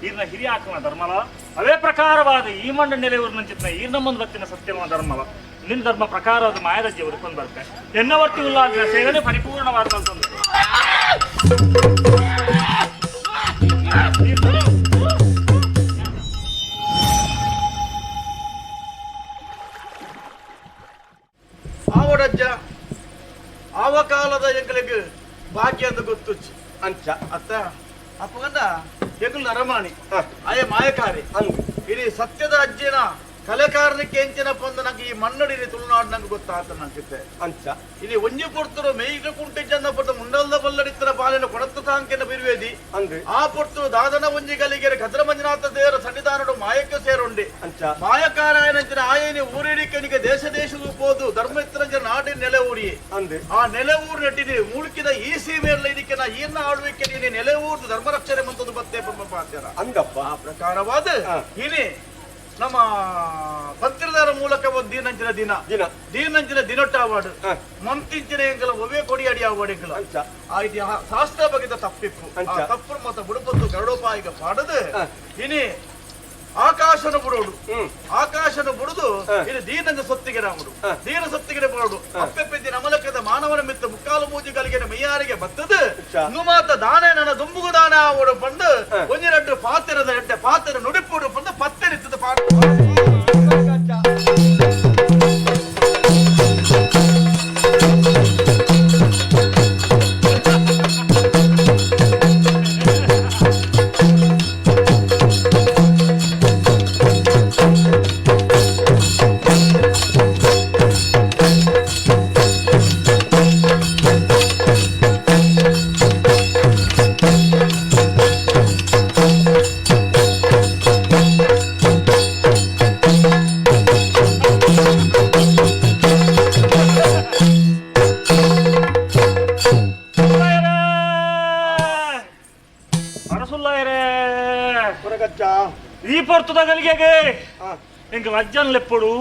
ಈರ್ನ ಹಿರಿಯಾಕನ ಧರ್ಮಲ ಅವೇ ಪ್ರಕಾರವಾದ ಈ ಮಂಡ ನೆಲೆಯೂರಿನಂಚಿತ್ನ ಈರ್ನ ಮುಂದೆ ಬತ್ತಿನ ಸತ್ಯಮ ಧರ್ಮಲ ನಿನ್ನ ಧರ್ಮ ಪ್ರಕಾರವಾದ ಮಾಯದ ಜೀವನಕ್ಕೊಂದು ಬರ್ತೆ ಎನ್ನವರ್ತಿ ಉಲ್ಲಾದ ಸೇವೆನೇ ಪರಿಪೂರ್ಣವಾದ ಅಂತಂದು. ಆವಡಜ್ಜ ಆವ ಕಾಲದ ಎಂಕಲಿಗೆ ಭಾಗ್ಯ ಅಂತ ಗೊತ್ತುಚ್ಚಿ. ಅಂಚ. ಅತ್ತ ಅಪ್ಪಗಂದ ಎಂಕಲ್ ನರಮಾಣಿ ಆಯ ಮಾಯಕಾರಿ. ಅಂದ್. ಇಡೀ ಸತ್ಯದ ಅಜ್ಜಿನ ಕಲೆಕಾರನಿಗೆ ಎಂಚಿನ ಪಂದ ನಂಗೆ ಈ ಮಣ್ಣಡಿ ತುಳುನಾಡು ನಂಗೆ ಗೊತ್ತಾತ ನಂಗಿತ್ತೆ. ಅಂಚ. ಇಲ್ಲಿ ಒಂಜಿ ಪೊರ್ತುರು ಮೇಯ್ಗ ಕುಂಟಿ ಜನ ಪೊರ್ತು ಮುಂಡಲ್ದ ಬಲ್ಲಡಿತ್ತರ ಬಾಲಿನ ಕೊಡತ್ತ ಸಾಂಕೆನ ಬಿರುವೇದಿ. ಅಂದ್. ಆ ಪೊರ್ತುರು ದಾದನ ಒಂಜಿ ಗಲಿಗೆರೆ ಕದ್ರ ಮಂಜುನಾಥ ದೇವರ ಸನ್ನಿಧಾನಡು ಮಾಯಕ್ಕೆ ಸೇರುಂಡಿ. ಅಂಚ. ಮಾಯಕಾರಾಯನಂಚಿನ ಆಯನಿ ಊರಿಡಿಕನಿಗೆ ದೇಶ ದೇಶದ ಪೋದು ಧರ್ಮ ಇತ್ತರಂಚಿನ ನಾಡಿನ ನೆಲೆ ಊರಿ. ಅಂದ್. ಆ ನೆಲೆ ಊರು ನೆಟ್ಟಿದೆ ಮುಳುಕಿದ ಈ ಸೀಮೆಯಲ್ಲಿ ಇದಕ್ಕೆ ನಾ ಈರ್ನ ಆಳ್ವಿಕೆ ನೀನೆ ನೆಲೆ ಊರು ಧರ್ಮ ರಕ್ಷಣೆ ಮಂತದ್ದು ಬತ್ತೆ ಪಂಪ ಪಾತ್ಯರ. ಅಂದಪ್ಪ. ಆ ಪ್ರಕಾರವಾದ ಇನಿ ನಮ್ಮ ಪತ್ರಿದಾರ ಮೂಲಕ ಒಂದು ದೀನಂಚಿನ ದಿನ ದಿನ. ದೀನಂಚಿನ ದಿನೊಟ್ಟ ಅವಾರ್ಡ್ ಮಂತಿಂಚಿನ ಎಂಕಲ ಒವೇ ಕೊಡಿ ಅಡಿ ಅವಾರ್ಡ್ ಎಂಕಲ. ಅಂಚ. ಆ ಶಾಸ್ತ್ರ ಬಗೆದ ತಪ್ಪಿಪ್ಪು ಆ ಅಂಚ. ತಪ್ಪು ಮತ್ತ ಬುಡುಪತ್ತು ಗರುಡೋಪಾಯಿಗ ಪಾಡದು ಇನಿ ಆಕಾಶನ ಬುಡೋಡು. ಆಕಾಶನ ಬುಡುದು ಇದು ದೀನಂದ ಸೊತ್ತಿಗೆ ರಾಮುಡು ದೀನ ಸೊತ್ತಿಗೆ ಬರೋಡು ಅಪ್ಪೆಪ್ಪೆದ್ದಿ ನಮಲಕದ ಮಾನವನ ಮಿತ್ತ ಮುಕ್ಕಾಲು ಮೂಜಿಗಳಿಗೆ ಮೈಯಾರಿಗೆ ಬತ್ತದು. ಅಂಚ. ನುಮಾತ ದಾನೆ ನನ್ನ ದುಂಬುಗು ದಾನ ಅವಡು ಬಂದು ಒಂಜಿ ಎರಡು ಪಾತಿರದ ಎಡ್ಡೆ ಪಾತಿರ ನುಡಿಪೋಡು ಬಂದು ಪತ್ತೆರಿತ್ತದ ಪಾಡ. ಸುಲ್ಲಾಯರೇ! ಅರಸುಲ್ಲಾಯರೇ! ಕೊರಗಜ್ಜ. ಈ ಪೊರ್ತುದ ಗಲಿಗೆಗೆ ಎಂಕಲ್ ಅಜ್ಜನ್ ಲೆಪ್ಪುಡು.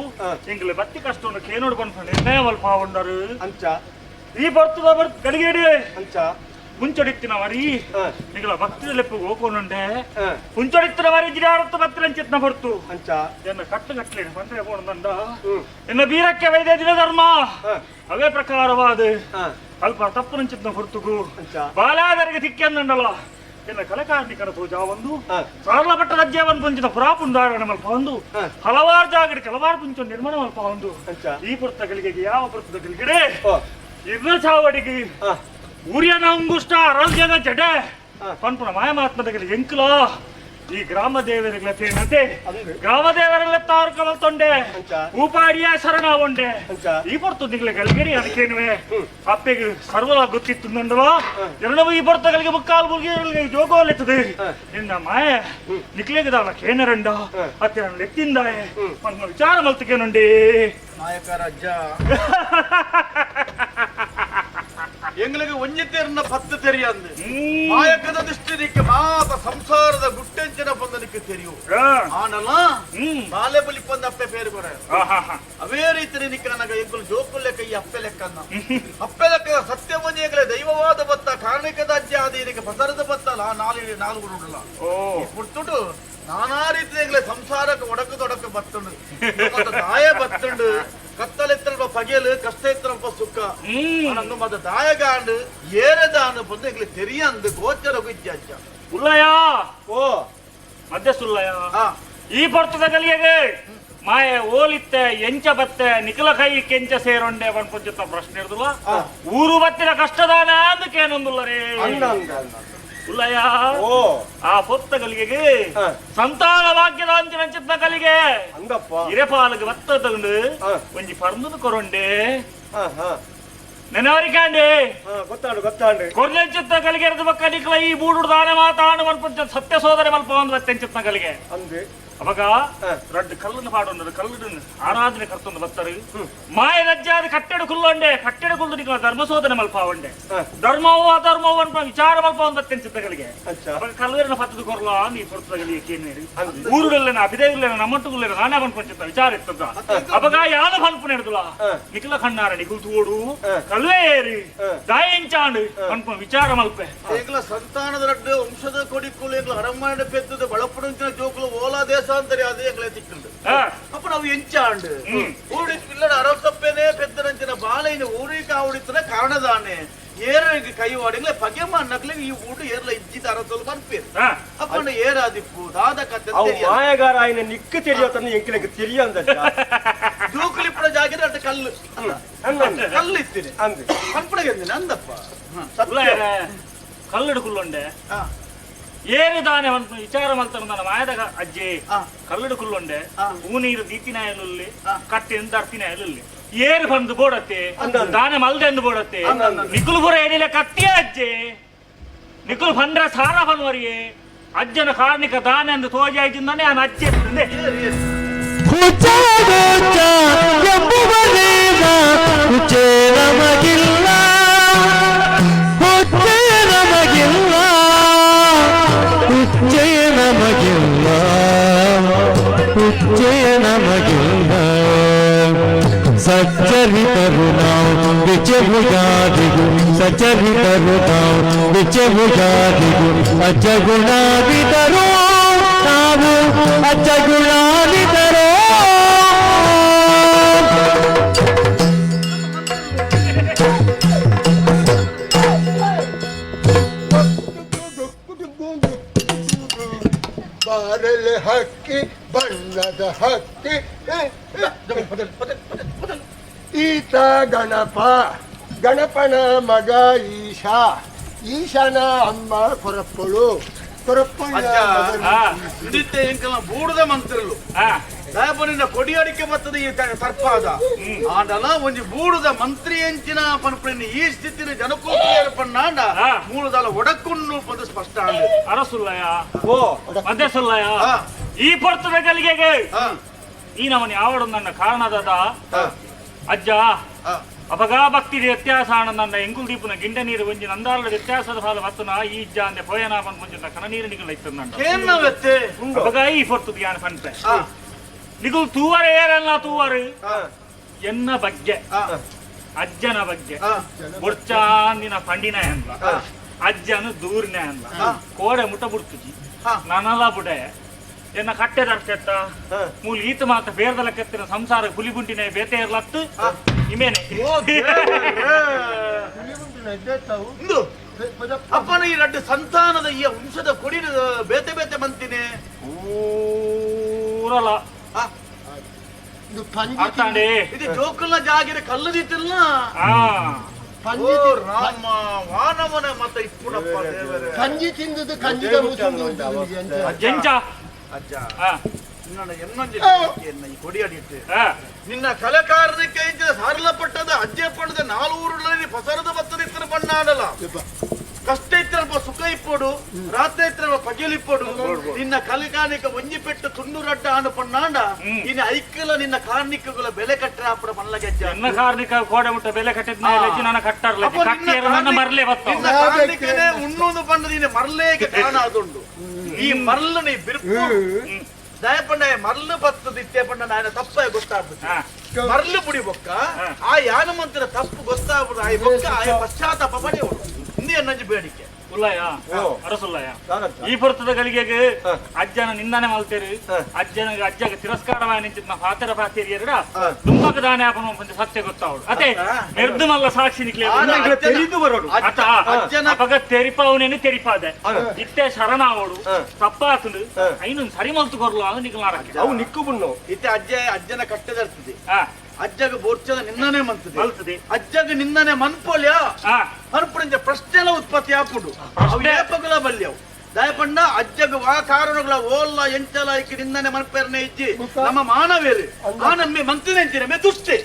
ಎಂಕಲ್ ಬತ್ತಿ ಕಷ್ಟ ಕೇನೋಡು ಪನ್ಪುಂಡು ನಿರ್ಣಯ ಮಲ್ಪ ಉಂಡರು. ಅಂಚ. ಈ ಪೊರ್ತುದ ಗಲಿಗೆಡೆ ಅಂಚ. ಮುಂಚೊಡಿತ್ತಿನ ಮರಿ ಎಂಕಲ ಭಕ್ತಿದ ಲೆಪ್ಪು ಹೋಗೋನುಂಡೆ. ಮುಂಚೊಡಿತ್ತಿನ ಮರಿ ಜಿರಾರತ್ತು ಬತ್ತಿರಂಚಿತ್ನ ಹೊರ್ತು. ಅಂಚ. ಎನ್ನ ಕಟ್ಟು ಕಟ್ಲೇನು ಬಂದ್ರೆ ಪೋಣದಂಡ ಎನ್ನ ಬೀರಕ್ಕೆ ವೈದ್ಯ ದಿನ ಧರ್ಮ ಅವೇ ಪ್ರಕಾರವಾದ ಅಲ್ಪ ತಪ್ಪು ನಂಚಿತ್ನ ಹೊರ್ತುಗು ಅಂಚ. ಬಾಲಾದರಿಗೆ ತಿಕ್ಕೆಂದಂಡಲ ಎನ್ನ ಕಲಕಾರ್ನಿಕನ ತೋಜ ಒಂದು ಸಾರಲ ಪಟ್ಟ ರಾಜ್ಯವನ್ನು ಪುಂಚಿನ ಪುರಾಪುಂದಾರಣ ಮಲ್ಪ ಒಂದು ಹಲವಾರು ಜಾಗಕ್ಕೆ ಹಲವಾರು ಪುಂಚ ನಿರ್ಮಾಣ ಮಲ್ಪ ಒಂದು. ಅಂಚ. ಈ ಪುರ್ತಗಳಿಗೆ ಯಾವ ಪುರ್ತಗಳಿಗೆ ಓ. ಇರ್ನ ಚಾವಡಿಗೆ ಊರಿಯನ ಅಂಗುಷ್ಟ ಅರಲ್ಜನ ಜಡೆ ಪನ್ಪುನ ಮಾಯಮಾತ್ಮದಗಳಿಗೆ ಎಂಕುಲ ಈ ಗ್ರಾಮ ದೇವರುಗಳ ತೇನತೆ. ಅಂದು. ಗ್ರಾಮ ದೇವರೆಲ್ಲ ತಾರು ಕಮಲ್ತೊಂಡೆ. ಅಂಚ. ಉಪಾಡಿಯ ಶರಣ ಉಂಡೆ. ಅಂಚ. ಈ ಪೊರ್ತು ನಿಂಗ್ಲೆ ಗಲ್ಗಡಿ ಅದಕ್ಕೇನುವೆ ಅಪ್ಪೆಗೆ ಸರ್ವಲ ಗೊತ್ತಿತ್ತು ನಂಡವ ಎರಡವ ಈ ಪೊರ್ತಗಳಿಗೆ ಮುಕ್ಕಾಲು ಬುಲ್ಗೆ ಜೋಗೋಲೆತ್ತದೆ ನಿನ್ನ ಮಾಯ ನಿಕ್ಲೆಗದಾಳ ಕೇನರಂಡ ಅತ್ತೆ ನನ್ನ ಲೆಕ್ತಿಂದಾಯೆ ಒಂದು ವಿಚಾರ ಮಲ್ತಕೇನುಂಡಿ. ನಾಯಕ ಅಜ್ಜ ಎಂಗಳಿಗೆ ಒಂಜಿ ತೇರ್ನ ಪತ್ತು ತೆರಿಯಂದು ಮಾಯಕದ ದೃಷ್ಟಿ ಮಾತ ಸಂಸಾರದ ಗುಟ್ಟೆಂಚಿನ ಬಂದನಿಕ್ಕೆ ತೆರಿಯು. ಆನಲ ಬಾಲೆ ಬಲಿ ಪಂದ ಅಪ್ಪೆ ಪೇರು ಕೊರ. ಆಹಾಹಾ. ಅವೇ ರೀತಿ ನಿಕ್ಕ ನನಗ ಎಂಕುಲು ಜೋಕು ಲೆಕ್ಕ ಈ ಅಪ್ಪೆ ಲೆಕ್ಕನ್ನ ಅಪ್ಪೆ ಲೆಕ್ಕ ಸತ್ಯವನಿ ಎಂಗಲೆ ದೈವವಾದ ಬತ್ತ ಕಾರ್ಣಿಕದ ಅಜ್ಜ ಆದ ಇದಕ್ಕೆ ಪಸರದ ಬತ್ತಲ್ಲ ನಾಲು ನಾಲ್ಕು ಉಂಡಲ್ಲ. ಓ. ಪುರ್ತುಡು ನಾನಾ ರೀತಿ ಎಂಗಲೆ ಸಂಸಾರಕ್ಕೆ ಒಡಕು ತೊಡಕು ಬತ್ತುಂಡು ಮತ್ತೆ ದಾಯ ಬತ್ತುಂಡು ಕತ್ತಲೆತ್ತಲ್ಪ ಪಗೆಲು ಕಷ್ಟ ಎತ್ತಲ್ಪ ಸುಖ. ನಂದು ಮತ್ತೆ ದಾಯಗಾಂಡು ಏರದಾಂಡು ಬಂದು ಎಂಗ್ಲೆ ತೆರಿಯಂದು ಗೋಚರ ಗುಜ್ಜ ಅಜ್ಜ. ಉಲ್ಲಯ್ಯ. ಓ. ಮಧ್ಯಸುಲ್ಲಯ್ಯ. ಹಾ. ಈ ಪೊರ್ತದ ಗಲಿಗೆಗೆ ಮಾಯ ಓಲಿತ್ತೆ ಎಂಚ ಬತ್ತೆ ನಿಖಲ ಕೈ ಕೆಂಚ ಸೇರೊಂಡೆ ಪನ್ಪುಂಚಿತ್ತ ಪ್ರಶ್ನೆ ಇರ್ದುಲ್ಲ ಊರು ಬತ್ತಿನ ಕಷ್ಟದಾನ ಅಂದಕ್ಕೇನೊಂದುಲ್ಲರೇ. ಅಂದ ಅಂದ ಅಂದ. ಉಲ್ಲಯ್ಯ. ಓ. ಆ ಪೊತ್ತ ಗಲಿಗೆಗೆ ಸಂತಾನ ಭಾಗ್ಯದ ಅಂಚಿನ ಕಲಿಗೆ ಅಂದಪ್ಪ. ಇರೆಪಾಲಗೆ ಬತ್ತ ತಗೊಂಡು ಒಂಜಿ ಪರ್ಂದು ಕೊರೊಂಡೆ. ಹಾ ಹಾ. ನೆನವರಿಕಾಂಡೆ. ಹಾ, ಗೊತ್ತಾಂಡು ಗೊತ್ತಾಂಡು. ಕೊರ್ಲೆಂಚಿತ್ತ ಕಲಿಗೆ ಇರದ ಬಕ್ಕ ನಿಖಲ ಈ ಬೂಡು ದಾನ ಮಾತಾನು ಮನ್ಪುಂಚ ಸತ್ಯ ಸೋದರಿ ಮಲ್ಪ ಒಂದು ಬತ್ತೆಂಚಿತ್ತ ಕಲಿಗೆ. ಅಂದು. ಅವಾಗ ರಡ್ಡು ಕಲ್ಲನ್ನು ಪಾಡೊಂದು ಕಲ್ಲು ಆರಾಧನೆ ಕರ್ತೊಂದು ಬರ್ತಾರೆ. ಮಾಯ ರಜ್ಜಾದ ಕಟ್ಟಡ ಕುಲ್ಲೊಂಡೆ, ಕಟ್ಟಡ ಕುಲ್ದು ನಿಕಲ ಧರ್ಮಶೋಧನೆ ಮಲ್ಪಾವಂಡೆ, ಧರ್ಮವೋ ಅಧರ್ಮವೋ ಅನ್ಪ ವಿಚಾರ ಮಲ್ಪ ಒಂದು ಚಿತ್ತಗಳಿಗೆ. ಅವಾಗ ಕಲ್ಲುವೇರನ ಪತ್ತದ ಕೊರ್ಲ ನೀ ಪೊರ್ತಗಳಿಗೆ ಕೇನೇರಿ ಊರುಗಲ್ಲೇನ ಅಭಿದೇವಿಲ್ಲೇನ ನಮ್ಮಟ್ಟುಗುಲ್ಲೇನ ನಾನೇ ಪನ್ಪಂಚಿತ್ತ ವಿಚಾರ ಇತ್ತದ. ಅವಾಗ ಯಾನ ಪನ್ಪು ನೆಡ್ದುಲ ನಿಖಲ ಕಣ್ಣಾರ ನಿಕುಲ್ ತೋಡು ಕಲ್ವೇರಿ ದಾಯಂಚಾಂಡು ಪನ್ಪ ವಿಚಾರ ಮಲ್ಪೆ. ಎಂಗ್ಲ ಸಂತಾನದ ರಡ್ಡು ವಂಶದ ಕೊಡಿಕ್ಕುಲು ಎಂಗ್ಲ ಅರಮನೆ ಪೆತ್ತದ ಬಳಪುಡಂಚಿನ ಜೋಕುಲು ಓಲಾ ದೇಶ ಅಂತಾರೆ ಅದೇ ಎಂಗ್ಲ ತಿಕ್ಕುಂಡು. ಅಪ್ಪ ನಾವು ಎಂಚಾಂಡು ಊರಿ ಪಿಲ್ಲಡ ಅರಸಪ್ಪೇನೆ ಪೆದ್ದರಂಚಿನ ಬಾಳೆನ ಊರಿಗೆ ಕಾವಡಿತನ ಕಾರಣದಾನೆ ಏರಿಗೆ ಕೈ ವಾಡಿಗ್ಲೆ ಪಗೆ ಮನ್ನಕ್ಲೆ ಈ ಊಟ ಏರ್ಲ ಇಜ್ಜಿದ ಅರಸಲು ಬರ್ಪೇರು. ಅಪ್ಪನ ಏರಾದಿಪ್ಪು ದಾದ ಕತೆ ಅವು ಮಾಯಗಾರ ಆಯ್ನ ನಿಕ್ಕ తెలియತನ್ನ ಎಂಕ್ಲೆಗ್ తెలియంದಜ್ಜ. ಜೋಕುಲಿಪ್ಪುಡ ಜಾಗಿದ್ರೆ ಅಟ್ಟು ಕಲ್ಲು ಅಂದಂದೆ. ಕಲ್ಲು ಇತ್ತೀನಿ ಅಂದೆ. ಕನ್ಪುಡಗೆಂದಿನ ಅಂದಪ್ಪ. ಕಲ್ಲಡು ಕುಲ್ಲೊಂಡೆ ಏರು ದಾನೆ ಒಂದು ವಿಚಾರ ಮಲ್ತನ ಮಾಯದ ಅಜ್ಜಿ ಕಲ್ಲಡು ಕುಲ್ಲೊಂಡೆ ಹೂನೀರು ದೀತಿನಾಯಲುಲ್ಲಿ ಕಟ್ಟೆಂದು ಅರ್ತಿನಾಯಲುಲ್ಲಿ ಏರು ಬಂದು ಬೋಡತ್ತೆ ದಾನೆ ಮಲ್ದೆಂದು ಬೋಡತ್ತೆ ನಿಕುಲು ಪುರ ಏನಿಲ್ಲ ಕತ್ತಿಯ ಅಜ್ಜೆ ನಿಕುಲು ಬಂದ್ರ ಸಾರ ಬನ್ವರಿಯೇ ಅಜ್ಜನ ಕಾರ್ಣಿಕ ದಾನೆ ಎಂದು ತೋಜಾಯ್ತಿಂದಾನೆ ನಾನು ಅಜ್ಜೆ. ಹುಚ್ಚ ಎಂಬುವ ನೇಮ ಹುಚ್ಚೇ ನಮಗಿಲ್ಲ, ಹುಚ್ಚೇ ನಮಗಿಲ್ಲ, ಹುಚ್ಚೇ ನಮಗಿಲ್ಲ, ಹುಚ್ಚೇ ನಮಗಿಲ್ಲ. ಸಚ್ಚರಿತರು ನಾವು ವಿಚಭುಜಾದಿಗು, ಸಚರಿತರು ನಾವು ವಿಚಭುಜಾದಿಗು, ಅಜ್ಜಗುಣಾದಿತರು ನಾವು, ಅಜ್ಜಗುಣಾದಿತರೋ. ಬಾರಲೆ ಹಕ್ಕಿ ಬಣ್ಣದ ಹಕ್ಕಿ, ಈತ ಗಣಪ, ಗಣಪನ ಮಗ ಈಶಾ, ಈಶಾನ ಅಮ್ಮ ಕೊರಪ್ಪಳು, ಕೊರಪ್ಪಳ ಅಜ್ಜ. ಮಗನು ಇಂದಿತ್ತೆ ಎಂಕಲ್ನ ಬೂಡದ ಮಂತ್ರಲು ದಾಯಪನಿಂದ ಕೊಡಿ ಅಡಿಕೆ ಬರ್ತದೆ ಈ ಸರ್ಪಾದ ಆಂಡಲ ಒಂಜಿ ಬೂಡುದ ಮಂತ್ರಿ ಎಂಚಿನ ಪನ್ಪುನ ಈ ಸ್ಥಿತಿನ ಜನಕೋಪಿ ಪಣ್ಣಾಂಡ ಮೂಲದಲ ಒಡಕುಣ್ಣು ಪದ ಸ್ಪಷ್ಟ ಆಂಡ್. ಅರಸುಲ್ಲಯ ಓ ಮಧ್ಯೆ ಸುಲ್ಲಯ ಈ ಪೊರ್ತದ ಗಲಿಗೆಗೆ ಈ ನಮನಿ ಆವಡ ನನ್ನ ಕಾರಣದಾದ ಅಜ್ಜ ಅಪಗಾ ಭಕ್ತಿ ವ್ಯತ್ಯಾಸ ನನ್ನ ಎಂಗುಲ್ ದೀಪನ ಗಿಂಡ ನೀರು ಒಂಜಿ ನಂದಾರಳ ವ್ಯತ್ಯಾಸದ ಫಾಲ ಮತ್ತನ ಈ ಇಜ್ಜ ಅಂದೆ ಪೋಯನಾಪನ್ ಪುಂಜಿನ ಕನ ನೀರು ನಿಗಲ ಇತ್ತು ನನ್ನ ಏನ್ನ ವ್ಯತ್ತೆ ಅಪಗಾ ಈ ಪೊರ್ತದ ಯಾನ ಪನ್ಪೆ ನಿಗುಲ್ ತೂವರ ಏರಲ್ಲ ತೂವರು ಎನ್ನ ಬಗ್ಗೆ ಅಜ್ಜನ ಬಗ್ಗೆ ಬೊರ್ಚಾಂದಿನ ಪಂಡಿನ ಎನ್ಲ ಅಜ್ಜನ ದೂರ್ನ ಎನ್ಲ ಕೋಡೆ ಮುಟ್ಟ ಬುಡ್ತುಜಿ ನನಲ ಬುಡೆ ಎನ್ನ ಕಟ್ಟೆ ದರ್ಶೆತ್ತ ಮೂಲ ಈತ ಮಾತ ಬೇರ್ದಲ ಕೆತ್ತಿನ ಸಂಸಾರ ಹುಲಿ ಬುಂಟಿನ ಬೇತೆ ಇರ್ಲತ್ತು ಇಮೇನೆ. ಇಂದು ಅಪ್ಪನ ಈ ರಡ್ಡು ಸಂತಾನದ ಈ ವಂಶದ ಕೊಡಿನ ಬೇತೆ ಬೇತೆ ಮಂತಿನೇ ಊರಲ ಇದು ಪಂಜಿ. ಅರ್ಥಾಂಡೆ. ಇದು ಜೋಕುಲ್ನ ಜಾಗಿರ ಕಲ್ಲು ದೀತಿಲ್ಲ. ಪಂಜಿ. ಓ ರಾಮ ವಾನವನ ಮತ ಇಪ್ಪುಣಪ್ಪ ದೇವರೇ. ಕಂಜಿ ತಿಂದದ್ದು ಕಂಜಿದ ಮುಸುಂದು ಉಂಟು ನಿಮಗೆ ಎಂತ? ಜಂಚ ಅಜ್ಜ, ನಿನ್ನ ಎನ್ನೊಂಜಿ ಬೇಡಿಕೆಯನ್ನ ಈ ಕೊಡಿ ಅಡಿಯಿಟ್ಟು ನಿನ್ನ ಕಲೆಕಾರನಿಗೆ ಇಂಚಿನ ಸಾರಲಪಟ್ಟದ ಅಜ್ಜೆ ಪಂಡದ ನಾಲ್ವೂರುಗಳಲ್ಲಿ ಪಸರದ ಬತ್ತದ ಇತ್ತರ ಬಣ್ಣಾಡಲ ಕಷ್ಟ ಇತ್ತರಲ್ಪ ಸುಖ ಇಪ್ಪೋಡು, ರಾತ್ರಿ ಇತ್ತರಲ್ಪ ಪಗೆಲಿಪ್ಪೋಡು, ನಿನ್ನ ಕಲಿಕಾನಿಕ ಒಂಜಿ ಪೆಟ್ಟು ತುಂಡು ರಡ್ಡ ಆನು ಪಣ್ಣಾಂಡ ಇನ್ನು ಐಕ್ಕಲ ನಿನ್ನ ಕಾರ್ಣಿಕಗಳ ಬೆಲೆ ಕಟ್ಟರ ಅಪ್ಪಡ ಮಲ್ಲಗೆಜ್ಜ. ಎನ್ನ ಕಾರ್ಣಿಕ ಕೋಡೆ ಮುಟ್ಟ ಬೆಲೆ ಕಟ್ಟಿದ್ನ ಲಜ್ಜಿ ನನ್ನ ಕಟ್ಟರ್ಲ ಅಪ್ಪ ನಿನ್ನ ಕಟ್ಟಿಯರ ನನ್ನ ಮರ್ಲೆ ಬತ್ತ. ನಿನ್ನ ಕಾರ್ಣಿಕನೇ ಉಣ್ಣುವುದು ಪಂಡದ ಇನ್ನು ಮರ್ಲೇಗೆ ಕಾರಣ ಅದುಂಡು. ಈ ಮರ್ಲು ನೀ ಬಿರ್ಪು ದಯಪಂಡ ಮರ್ಲು ಬತ್ತದ ಇತ್ತೆ ಪಂಡ ನಾಯನ ತಪ್ಪ ಗೊತ್ತಾಗ್ಬಿಟ್ಟು ಮರ್ಲು ಪುಡಿ ಬೊಕ್ಕ ಆ ಯಾನಮಂತಿನ ತಪ್ಪು ಗೊತ್ತಾಗ್ಬಿಡು ಆಯ್ ಬೊಕ್ಕ ಆಯ ಪಶ್ಚಾತ್ತಾಪ ಪಡೆಯೋಡು ಇಂದು ಎನ್ನಂಜಿ ಬೇಡಿಕೆ. ಉಲ್ಲಯ ಅರಸುಲ್ಲಯ ಈ ಪೊರ್ತದ ಗಲಿಗೆಗೆ ಅಜ್ಜನ ನಿಂದನೆ ಮಲ್ತೇರು, ಅಜ್ಜನ ಅಜ್ಜಗ ತಿರಸ್ಕಾರವಾಗಿ ನಿಂತಿದ್ನ ಪಾತೆರ ಪಾತೇರಿ ಎರಡ ದುಮ್ಮಕ ದಾನೆ ಆಪನ ಪಂಚ ಸತ್ಯ ಗೊತ್ತಾವಳು ಅತೆ ಮೆರ್ದು ಮಲ್ಲ ಸಾಕ್ಷಿ ನಿಕ್ಲೆ. ತೆರಿದು ಬರೋಡು. ಅತ ಅಪಗ ತೆರಿಪಾವನೇನು ತೆರಿಪಾದೆ ಇತ್ತೆ ಶರಣಾವಡು ತಪ್ಪಾತುಂಡು ಐನು ಸರಿ ಮಲ್ತು ಕೊರ್ಲು ಅದು ನಿಕ್ಲ ನಾರಕ್ಕೆ. ಅವು ನಿಕ್ಕು ಬುಣ್ಣು. ಇತ್ತೆ ಅಜ್ಜ ಅಜ್ಜನ ಕಟ್ಟದರ್ತದೆ ಅಜ್ಜಗ ಬೋರ್ಚದ ನಿನ್ನನೆ ಮಂತದೆ ಮಲ್ತದೆ. ಅಜ್ಜಗ ನಿನ್ನನೆ ಮನ್ಪೋಲ್ಯ ಮನ್ಪುಡಿಂಚ ಪ್ರಶ್ನೆಲ ಉತ್ಪತ್ತಿ ಆಪುಂಡು ಅವು ಏಪಗಲ ಬಲ್ಯವು ದಯಪಂಡ ಅಜ್ಜಗ ವಾ ಕಾರಣಗಳ ಓಲ್ಲ ಎಂಚಲ ಇಕ್ಕ ನಿನ್ನನೆ ಮನ್ಪೇರ್ನೆ ಇಜ್ಜಿ ನಮ್ಮ ಮಾನವೇರು ಆ ನಮ್ಮೆ ಮಂತಿನೆಂಚಿನ ಮೇ ದುಷ್ಟೆ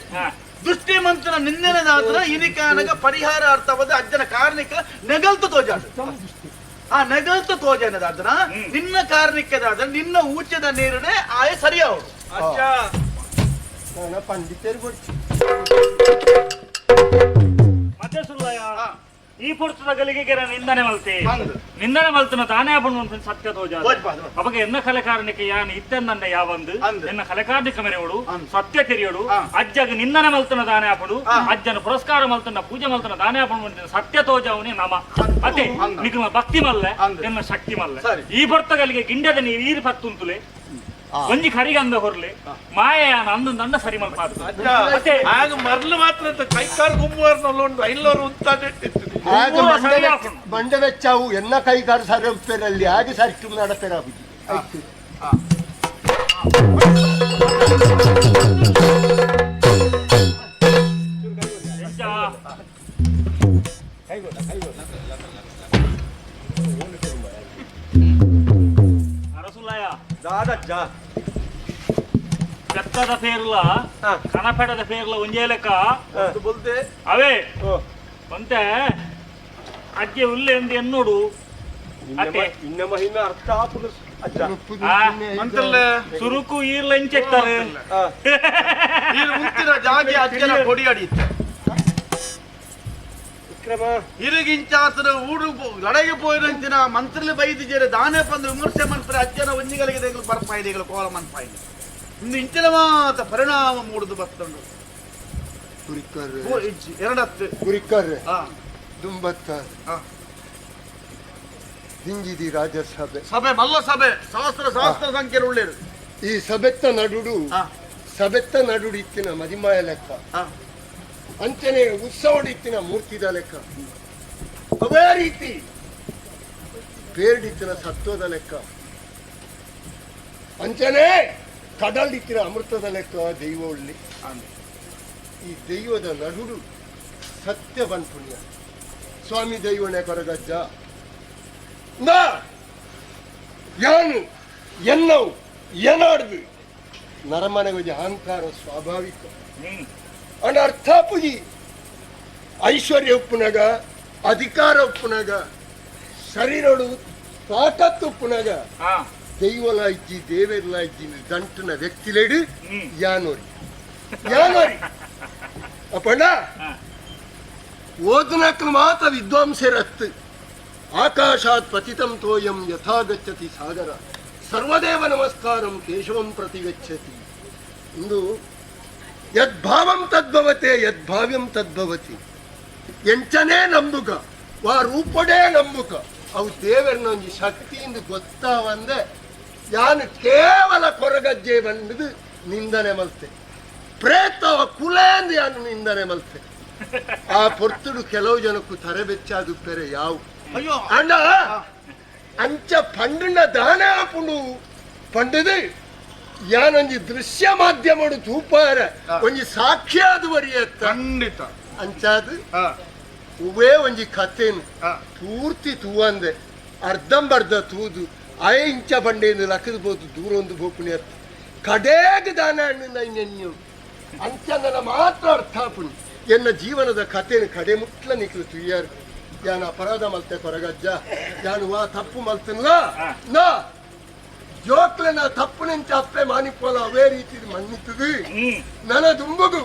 ದುಷ್ಟಿ ಮಂತ್ರನ ನಿನ್ನೆನದಾದ್ರ ಇನಿಕಾನಗ ಪರಿಹಾರ ಅರ್ಥವಾದ ಅಜ್ಜನ ಕಾರಣಿಕ ನೆಗಲ್ತು ತೋಜಾಡು. ಆ ನೆಗಲ್ತ ತೋಜನದಾದನ ನಿನ್ನ ಕಾರಣಕ್ಕೆದಾದ ನಿನ್ನ ಊಚದ ನೀರನೆ ಆಯ ಸರಿಯಾವಡು. ಅಚ್ಚಾ. ನಾನು ಪಂಡಿತರು ಕೊಡ್ತಿ. ಮತ್ತೆ ಸುಲ್ಲಯ್ಯ, ಈ ಪುರ್ತದ ಗಲಿಗೆಗೆ ನಿಂದನೆ ಮಲ್ತೆ. ಅಂದ್. ನಿಂದನೆ ಮಲ್ತನ ತಾನೇ ಅಪಣ ಸತ್ಯ ತೋಜ. ತೋಜ್ಪಾದು. ಅವಾಗ ಎನ್ನ ಕಲೆಕಾರನಿಗೆ ಯಾನ್ ಇತ್ತೆಂದಂಡ ಯಾವಂದು ಅಂದ್. ಎನ್ನ ಕಲೆಕಾರನಿಕ ಮೆರೆವಡು ಅಂದ್. ಸತ್ಯ ತೆರಿಯೋಡು. ಅಜ್ಜಗ ನಿಂದನೆ ಮಲ್ತನ ದಾನೆ ಅಪಡು, ಅಜ್ಜನ ಪುರಸ್ಕಾರ ಮಲ್ತನ ಪೂಜೆ ಮಲ್ತನ ದಾನೆ ಅಪಡು ಸತ್ಯ ತೋಜವನೇ ನಮ ಅತೆ. ಅಂದ್. ನಿಕಲ ಭಕ್ತಿ ಮಲ್ಲೆ, ಅಂದ್. ಎನ್ನ ಶಕ್ತಿ ಮಲ್ಲೆ. ಸರಿ. ಈ ಪೊರ್ತಗಲಿಗೆ ಗಿಂಡದ ನೀರು ಈರು ಪತ್ತುಂತುಲೆ ಒಂಜಿ ಕರಿಗಂದ ಹೊರ್ಲೆ ಮಾಯೆಯಾನ ಅಂದು ದಂಡ ಸರಿ ಮಲ್ಪಾದು ಅತೆ. ಆಗ ಮರ್ಲು ಮಾತ್ರ ಅಂತ ಕೈಕಾಲು ಗುಮ್ಮುವಾರ್ನಲ್ಲ ಐನೂರು ಉಂತಾದಿಟ್ಟಿತ್ತು. ಆಗ ಪೂರ ಮಂಡೆ ಸರಿ ಹಾಕೊಂಡು. ಮಂಡೆ ವೆಚ್ಚಾವು ಎನ್ನ ಕೈಗಾರು ಸರಿ ಉಪ್ಪೇರಲ್ಲಿ ಹಾಗೆ ಸರಿ ನಡಪೇರಾಗುಜಿ ಆಯ್ತು. ಎಂಚ? ಅರಸುಲ್ಲಯ್ಯ. ದಾದಜ್ಜ. ಬೆತ್ತದ ಫೇರ್ಲ ಕನಪೆಡದ ಫೇರ್ಲ ಒಂಜೇ ಲೆಕ್ಕ. ಬೊಲ್ತೆ. ಅವೇ. ಓ. ಒಂತೆ ಅಜ್ಜೆ ಉಲ್ಲೆ ಎಂದು ಎನ್ನೋಡು ಅತ್ತೆ. ಇನ್ನ ಮಹಿಮೆ ಅರ್ಥ ಆಪುಂಡು ಅಜ್ಜ. ಆ, ಮಂತ್ರಲ್ಲೇ. ಸುರುಕು ಈರ್ಲ ಇಂಚೆತ್ತಾರೆ. ನೀನು ಉಂತಿನ ಜಾಗೆ ಅಜ್ಜನ ಕೊಡಿ ಅಡಿಯುತ್ತೆ. ವಿಕ್ರಮ. ಇರುಗಿಂಚಾತನ ಊರು ಲಡೆಗೆ ಪೋಯಿನಂಚಿನ ಮಂತ್ರಿಲಿ ಬೈದಿಜೇರೆ ದಾನೆ ಪಂದು ವಿಮರ್ಶೆ ಮನ್ಪರೆ ಅಜ್ಜನ ಒಂಜಿಗಳಿಗೆ ದೇಗಲು ಬರ್ಪಾಯಿದೆಗಳು ಕೋಲ ಮನ್ಪಾಯಿದೆ ಇಂದು ಇಂಚಿನ ಮಾತ ಪರಿಣಾಮ ಮೂಡುದು ಬರ್ತುಂಡು. ಗುರಿಕರ್. ಓ, ಇಜ್ಜಿ ಎರಡತ್ತು. ಗುರಿಕರ್. ಆ. ದುಂಬತ್ತ. ಆ. ದಿಂಜಿದಿ ರಾಜಸಭೆ. ಸಭೆ ಮಲ್ಲ ಸಭೆ, ಸಹಸ್ರ ಸಹಸ್ರ ಸಂಖ್ಯೆ ಉಳ್ಳೇರು. ಈ ಸಭೆತ್ತ ನಡುಡು ಆ. ಸಭೆತ್ತ ನಡುಡು ಇತ್ತಿನ ಮದಿಮಾಯ ಲೆಕ್ಕ. ಆ. ಅಂಚನೆ ಉತ್ಸವಡು ಇತ್ತಿನ ಮೂರ್ತಿದ ಲೆಕ್ಕ, ಅವೇ ರೀತಿ ಪೇರ್ಡಿತ್ತಿನ ಸತ್ವದ ಲೆಕ್ಕ, ಅಂಚನೆ ಕಡಲಿತ್ತಿನ ಅಮೃತದ ಲೆಕ್ಕ ದೈವ ಉಳ್ಳಿ. ಈ ದೈವದ ನಡುಡು ಸತ್ಯ ಪುಣ್ಯ ಸ್ವಾಮಿ ದೈವನೇ ಕೊರಗಜ್ಜ ನಾ ಯಾನು ಎನ್ನವು ಏನಾಡ್ದು ನರಮನೆಗೆ ಅಹಂಕಾರ ಸ್ವಾಭಾವಿಕ. ಅಂಡ್ ಅರ್ಥಾಪುಜಿ ಐಶ್ವರ್ಯ ಉಪ್ಪುನಗ, ಅಧಿಕಾರ ಉಪ್ಪುನಗ, ಶರೀರಡು ತಾಕತ್ತು ಉಪ್ಪುನಗ ದೈವಲ ಇಜ್ಜಿ ದೇವೆರ್ಲ ಇಜ್ಜಿ ದಂಟನ ವ್ಯಕ್ತಿಲೇಡು ಯಾನೋರಿ ಯಾನೋರಿ ಅಪ್ಪಣ್ಣ. ಓದನಕ್ಲು ಮಾತ್ರ ವಿದ್ವಾಂಸರತ್ತು. ಆಕಾಶಾತ್ ಪತಿತಂ ತೋಯಂ ಯಥಾ ಗಚ್ಚತಿ ಸಾಗರ ಸರ್ವದೇವ ನಮಸ್ಕಾರಂ ಕೇಶವಂ ಪ್ರತಿ ಗಚ್ಚತಿ. ಇಂದು ಯದ್ಭಾವಂ ತದ್ಭವತೆ ಯದ್ಭಾವ್ಯಂ ತದ್ಭವತಿ. ಎಂಚನೇ ನಂಬುಗ ವಾ ರೂಪಡೇ ನಂಬುಕ ಅವು ದೇವರನ್ನ ಒಂಜಿ ಶಕ್ತಿಯಿಂದ ಗೊತ್ತಾವಂದೆ ಯಾನು ಕೇವಲ ಕೊರಗಜ್ಜೆ ಬಂದು ನಿಂದನೆ ಮಲ್ತೆ, ಪ್ರೇತ ಕುಲೇಂದು ಯಾನು ನಿಂದನೆ ಮಲ್ತೆ. ಆ ಪೊರ್ತುಡು ಕೆಲವು ಜನಕ್ಕೂ ತರಬೆಚ್ಚಾದು ಪೆರೆ ಯಾವು. ಅಯ್ಯೋ. ಅಣ್ಣ ಅಂಚ ಪಂಡುನ ದಾನ ಆಪುಂಡು ಪಂಡದು ಯಾನೊಂಜಿ ದೃಶ್ಯ ಮಾಧ್ಯಮಡು ತೂಪಾರ ಒಂಜಿ ಸಾಕ್ಷ್ಯಾದ ವರಿಯತ್ತ. ಖಂಡಿತ. ಅಂಚಾದ ಉವೇ ಒಂಜಿ ಕಥೆನು ಪೂರ್ತಿ ತೂವಂದೆ ಅರ್ಧಂಬರ್ಧ ತೂದು ಅಯ ಇಂಚ ಬಂಡೆಯಿಂದ ಲಕ್ಕದ ಬೋದು ದೂರ ಒಂದು ಬೋಪುಣಿ ಅರ್ಥ ಕಡೇಗ ದಾನ ಹಣ್ಣು ನೆನ್ಯು ಅಂಚಂದನ ಮಾತ್ರ ಅರ್ಥ ಆಪುಂಡು. ಎನ್ನ ಜೀವನದ ಕಥೆನು ಕಡೆ ಮುಟ್ಲ ನಿಕ್ಲು ತುಯ್ಯಾರು. ಯಾನ ಅಪರಾಧ ಮಲ್ತೆ ಕೊರಗಜ್ಜ, ಯಾನು ವಾ ತಪ್ಪು ಮಲ್ತನ್ಲ ನಾ ಜೋಕ್ಲೆನ ತಪ್ಪು ನಿಂಚ ಅಪ್ಪೆ ಮಾನಿಪೋಲ ಅವೇ ರೀತಿ ಮನ್ನಿತದು. ನನ್ನ ದುಂಬಗು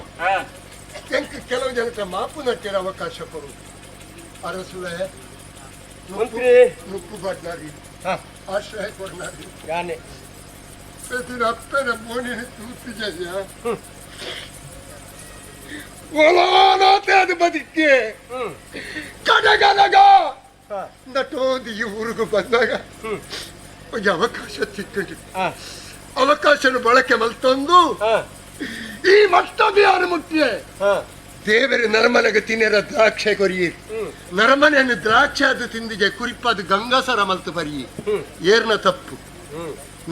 ಎಂಕ್ ಕೆಲವು ಜನಕ್ಕೆ ಮಾಪು ನಟ್ಟಿರ ಅವಕಾಶ ಕೊಡು ಅರಸುಳೆ. ಮಂತ್ರಿ. ನುಪ್ಪು ಬಡ್ನಾರಿ ಆಶ್ರಯ ಕೊಡ್ನಾರಿ. ಯಾನೆ. ಪ್ರತಿನ ಅಪ್ಪನ ಮೋನಿನ ತೂತು ಜಯ ಒಲಾನಾತೆ ಅದು ಬದುಕೆ ಕಡಗನಗ ನಟೋಂದು ಈ ಊರಿಗೂ ಬಂದಾಗ ಒಂದು ಅವಕಾಶ ಸಿಕ್ಕಿತು. ಅವಕಾಶನ ಬಳಕೆ ಮಲ್ತಂದು ಈ ಮತ್ತೊಂದು ಯಾರು ಮುಖ್ಯ ದೇವರು ನರಮನೆಗೆ ತಿನ್ನೆರ ದ್ರಾಕ್ಷೆ ಕೊರಿಯಿ, ನರಮನೆಯನ್ನು ದ್ರಾಕ್ಷೆ ಅದು ತಿಂದಿಗೆ ಕುರಿಪಾದು ಗಂಗಾಸರ ಮಲ್ತು ಬರಿಯಿ. ಏರ್ನ ತಪ್ಪು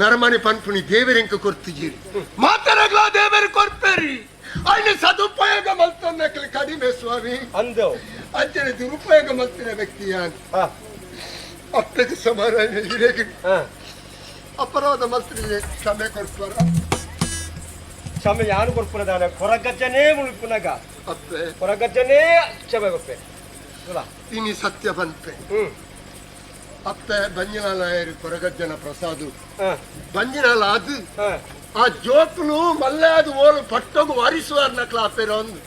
ನರಮನೆ ಪನ್ಪುಣಿ ದೇವರೆಂಕ ಕೊರ್ತಿಜೀರಿ ಮಾತರಗ್ಲಾ ದೇವರು ಕೊರ್ಪೇರಿ ಅಯ್ಯ ಸದುಪಯೋಗ ಮಲ್ತನ್ನಕ್ಲೆ ಕಡಿಮೆ ಸ್ವಾಮಿ. ಅಂದವು. ಅಂಚನೆ ದುರುಪಯೋಗ ಮಲ್ತಿನ ವ್ಯಕ್ತಿ ಯಾನ್ ಅಪ್ಪಗೆ ಸಮಾನ ಹಿರೇಗೆ ಅಪರಾಧ ಮಲ್ತಿನ ಕ್ಷಮೆ ಕೊಡ್ತಾರ. ಕ್ಷಮೆ ಯಾರು ಕೊಡ್ಪುನದಾನೆ ಕೊರಗಜ್ಜನೇ ಮುಳುಪುನಗ. ಅಪ್ಪೆ. ಕೊರಗಜ್ಜನೇ ಕ್ಷಮೆ ಕೊಪ್ಪೆ. ಇನಿ ಸತ್ಯ ಬಂತೆ. ಅಪ್ಪೆ ಬಂಜಿನಾಲಾಯರು ಕೊರಗಜ್ಜನ ಪ್ರಸಾದ ಬಂಜಿನಾಲ ಅದು ಆ ಜೋಕ್ಲು ಮಲ್ಲಾದ ಓಲು ಪಟ್ಟೋಗು ವಾರಿಸುವಾರ್ ನಕ್ಲ ಅಪ್ಪೆರ ಒಂದು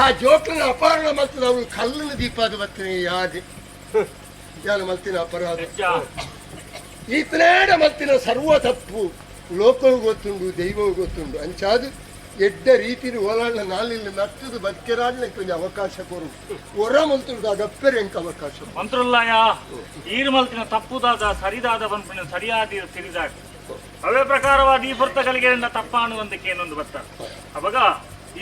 ಆ ಜೋಕ್ಲನ ಅಪಹರಣ ಮಲ್ತದ ಅವಳು ಕಲ್ಲನ್ನು ದೀಪಾದ ಬತ್ತಿನ ಯಾದೆ ಯಾನ ಮಲ್ತಿನ ಅಪರಾಧ ಈತನೇಡ ಮಲ್ತಿನ ಸರ್ವ ತಪ್ಪು ಲೋಕವು ಗೊತ್ತುಂಡು ದೈವವು ಗೊತ್ತುಂಡು ಅಂಚಾದು ಎಡ್ಡ ರೀತಿಲಿ ಓಲಾಡ್ಲ ನಾಲಿಲ್ಲ ನಟ್ಟದು ಬದುಕೆರಾಡ್ಲ ಕೊಂಚ ಅವಕಾಶ ಕೊರು ಒರ ಮಲ್ತುಂಡು ಅಗಪ್ಪೆರೆ ಎಂಕ ಅವಕಾಶ. ಮಂತ್ರುಲ್ಲಾಯ ಈರು ಮಲ್ತಿನ ತಪ್ಪುದಾದ ಸರಿದಾದ ಪನ್ಪಿನ ಸರಿಯಾದ ತಿಳಿದಾಗ ಅವೇ ಪ್ರಕಾರವಾದ ಈ ಪುರ್ತಗಳಿಗೆ ತಪ್ಪಾನು ಒಂದಕ್ಕೆ ಏನೊಂದು ಬರ್ತಾರೆ. ಅವಾಗ